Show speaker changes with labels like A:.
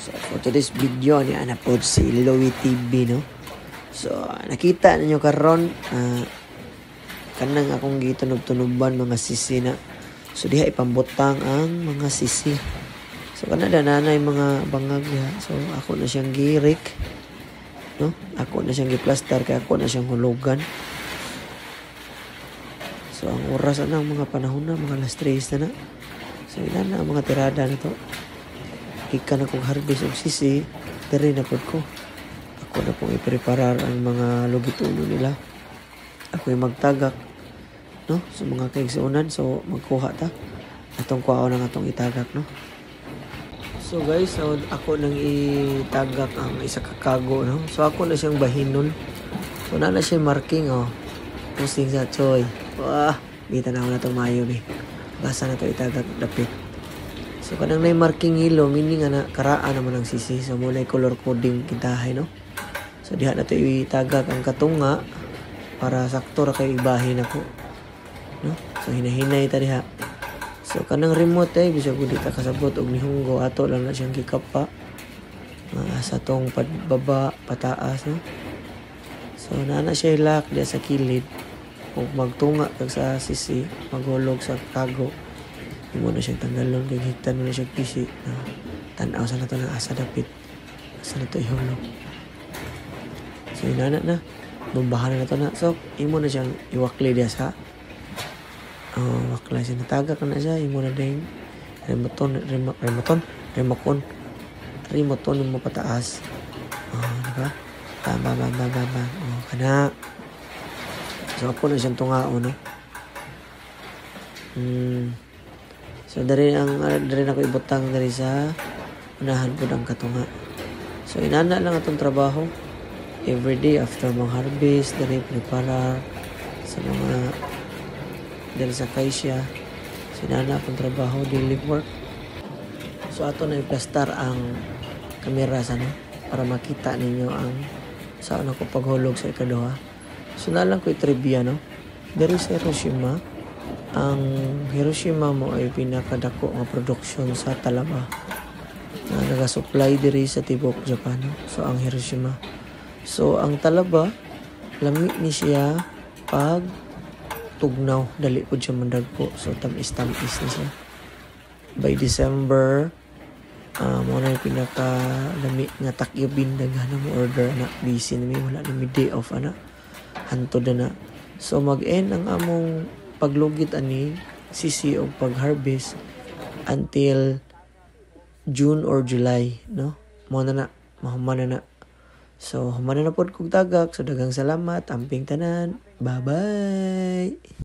A: So for today's video ni ana pod si Louie TV, no. So nakita ninyo karon, kanang akong gitunob-tunoban mga sisi na. So diha ipambutang ang mga sisi. So kana nanay mga bangag diha. So ako na siyang girik, no? Ako na siyang giplastar kay ako na siyang hulugan. So ang oras ana, mga panahon na mga alas 3 na na. So ilan na ang mga tirada na to. Gikan akong harvest og sisi, diri na pod ko. Ako na pong ipreparar ang mga lugituno nila. Ako yung magtagak, no? So mga kaigsuonan, so magkuha ta. Atong kuhaon ang atong itagak, no? So guys, so ako nang itagak ang isa ka kago, no? So ako na siyang bahinon. So na na siya marking, oh. Pusing sa choy. Wah, di tanaw na to maayo ni. Basta na to itagak dapit. So kanang nay marking hilo, meaning nga na karaan naman ang sisi. So mo na color coding kintahay, no? So diha na to itagak ang katunga para sakto ra kay ibahin ako. No? So hinahinay ta diha. So kanang remote eh bisag di ta kasabot og nihunggo, ato lang na siyang gikapa. Nga sa tong pababa pataas, no? So naa na siya lock diha sa kilid. Ug magtunga kag sa sisi, maghulog sa kago. Imo na siyang tanggalon kay higtan mo na siya pisi. No? Tan-aw sa nato ng asa dapit. Asa na to ihulog. So inana na. Bombahan na to na. So imo na siyang iwakli diha sa, oh, wakla siya, natagak na siya, imo na din remoton, remoton, remokon, remoton mo pataas. Oh, di ba? Bam, bam, bam, bam, bam, bam. Oh, kana. So ako na siyang tungaon, no? So dari na ko ibutang dari sa unahan pud ang katunga. So inana lang atong trabaho every day after mga harvest, dari preparar sa mga dari sa kaisya. So inana akong trabaho, daily work. So ato na iplastar ang kamera sa, no, para makita ninyo ang saan ako paghulog sa ikaduha. So na lang ko trivia, no. Dari sa Hiroshima, ang Hiroshima mo ay pinakadako nga production sa talaba na naga-supply diri sa tibok Japan, no? So ang Hiroshima. So ang talaba lami ni siya pag tugnaw, dali pud siya mandagko. So tamis-tamis na siya. By December, mo na yung pinaka lami nga takyobin, daghan na mo order na, busy na mi, wala na mi day off ana, hantod na na. So mag-end ang among paglugit ani sisi og pag-harvest until June or July, no? Mo na na, mahuman na na. So human na na pod kog tagak. So daghang salamat, amping tanan. Bye-bye.